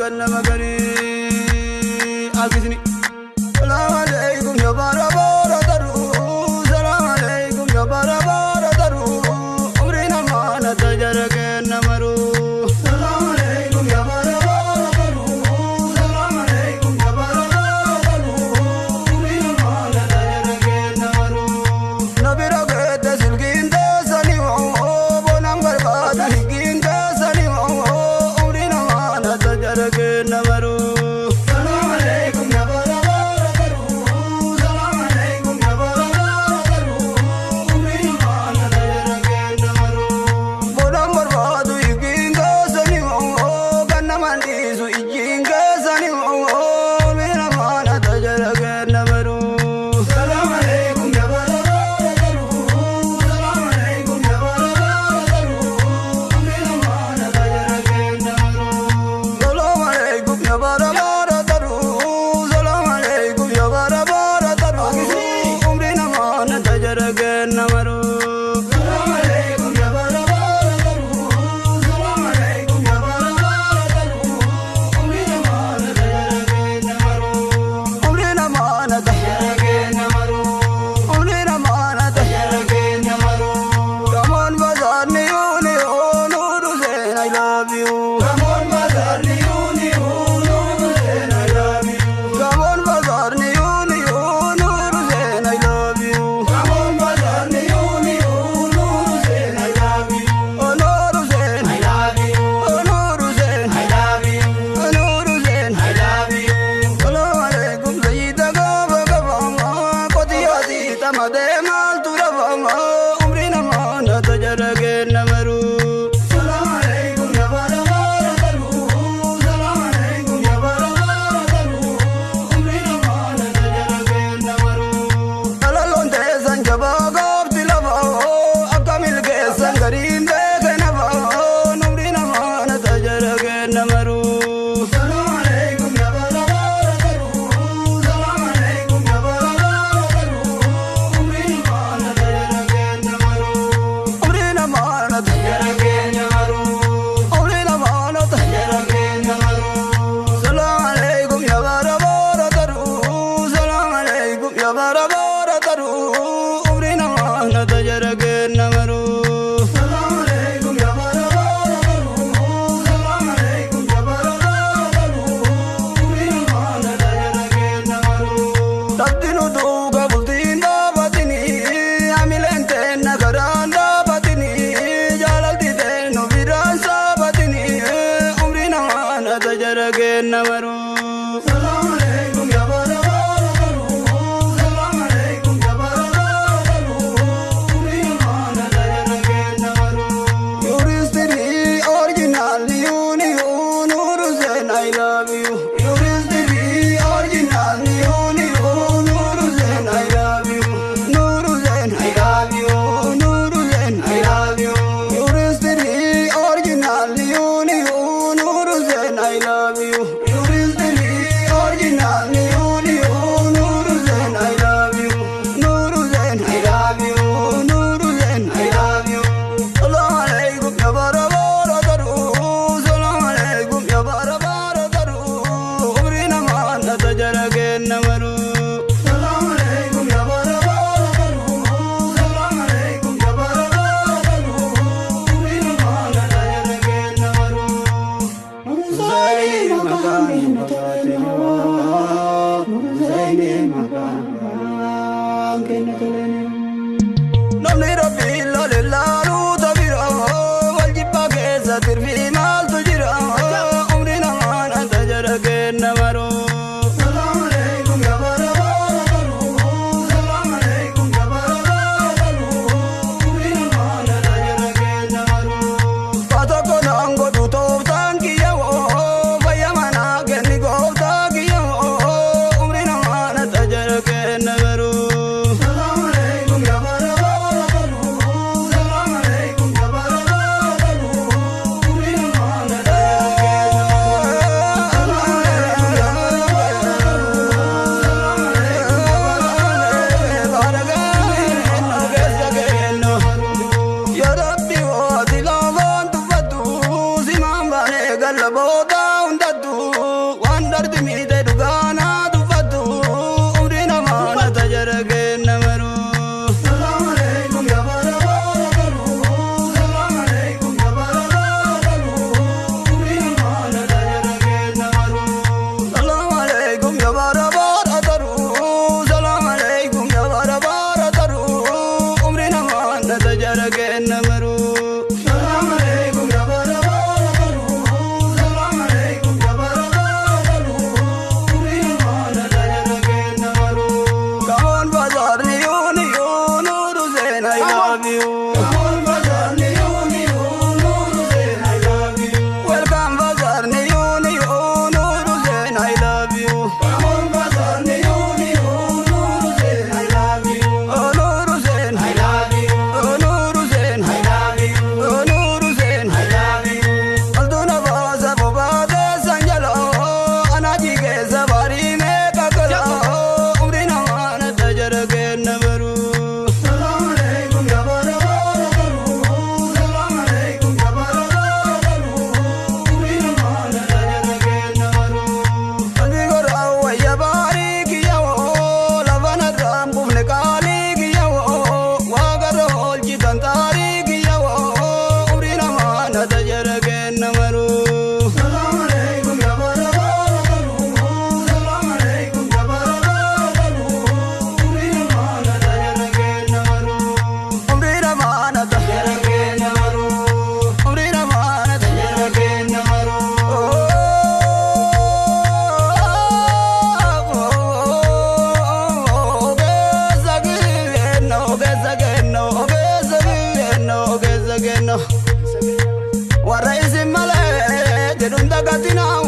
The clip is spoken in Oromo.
Ganna magarii akisni. Salaam aleikum ya bara bara daru. Salaam aleikum ya bara bara daru. Umri namaa na tajara kenna maru. Salaam aleikum ya bara bara daru. Salaam aleikum ya bara bara daru. Umri namaa na tajara kenna maru. Nabira geete silkiin teessani oo bonaan barbaada hikiin teessani oo umri namaa na tajara kenna maru. Salaam aleikum ya bara bara daru. Salaam aleikum ya bara bara daru. Umri namaa na tajara kenna maru. Bonaan barbaadu hikiin teessani oo gannamaan dhiisu ijjiin keessani oo umri namaa na tajara kenna maru. Salaam aleikum ya bara bara daru. Salaam aleikum ya bara bara daru. Umri namaa na tajara kenna maru. Salaam aleikum ya bara bara daru. Salaam aleikum ya bara bara daru. Umri namaa na tajara kenna maru. Salaam aleikum ya bara bara daru. Salaam aleikum ya bara bara daru. Umri namaa na tajara kenna maru. Umri namaa na tajara kenna maru. Umri namaa na tajara kenna maru. Come on, bazaar ni uni oh Nuru Zain, I love you. Come on, bazaar ni uni oh Nuru Zain, I love you. Come on, bazaar ni uni oh Nuru Zain, I love you. Come on, bazaar ni uni oh Nuru Zain, I love you. Oh Nuru Zain, I love you. Oh Nuru Zain, I love you. Oh Nuru Zain, I love you. Salaam alaikum Sayyida gaba gaba qotiyati tamade mal turaba umri namaa na tajara kenna maru. Salaam alaikum ya bara bara daru. Salaam alaikum ya bara bara daru. Umri namaa na tajara kenna maru. Alaloon teessan jabaa goofti lafa akka milkeessan gariin beekena fa'a umri namaa na tajara kenna maru. Salaam alaikum ya bara bara daru. Salaam alaikum ya bara bara daru. Umri namaa na tajara kenna maru. Umri namaa na tajara kenna maru. Umri namaa na tajara kenna maru. Salaam alaikum ya bara bara daru. Salaam alaikum ya bara bara daru. Umri namaa na tajara kenna maru. Salaam alaikum ya bara bara daru. Salaam alaikum ya bara bara daru. Umri namaa na tajara kenna maru. Tabdinu duuka bultiin dhaabatini hamileen teenna karaan dhaabatini jaalalti teennu biraan saabatini umri namaa na tajara kenna maru. Salaam alaikum ya bara bara daru. Salaam alaikum ya bara bara daru. Umri namaa na tajara kenna maru. Yuristiri original uni Nuru Zain, I love you. Yuristiri original uni Nuru Zain, I love you. Nuru Zain, I love you. Nuru Zain, I love you. Yuristiri original uni Nuru Zain, I love you. Yuristiri original uni Nuru Zain, I love you. Nuru Zain, I love you. Nuru Zain, I love you. Salaam alaikum ya bara bara daru. Salaam alaikum ya bara bara daru. Umri namaa na tajara kenna maru. Salaam alaikum ya bara bara daru. Salaam alaikum ya bara bara daru. Umri namaa na tajara kenna maru. Zain makaan Zain makaan kenna toleni. Namni rabbii lole laaluu tabira wal jibbaa keessa tirfii maaltu jira umri namaa na tajara kenna maru. Salaam alaikum ya bara bara daru. Salaam alaikum ya bara bara daru. Umri namaa na tajara kenna maru. Fatoko naan godhu tooftaan kiyya woo fayya manaa kenni gooftaa kiyya woo umri namaa na tajara kenna maru. Salaam alaikum ya bara bara daru. Salaam alaikum ya bara bara daru. Umri namaa na tajara kenna maru. Salaam alaikum ya bara bara daru. Salaam alaikum ya bara bara daru. Ya Rabbi waati laafaan tuffadhu simaan baanee galla booda hundattu Jedhuun dagatinaa.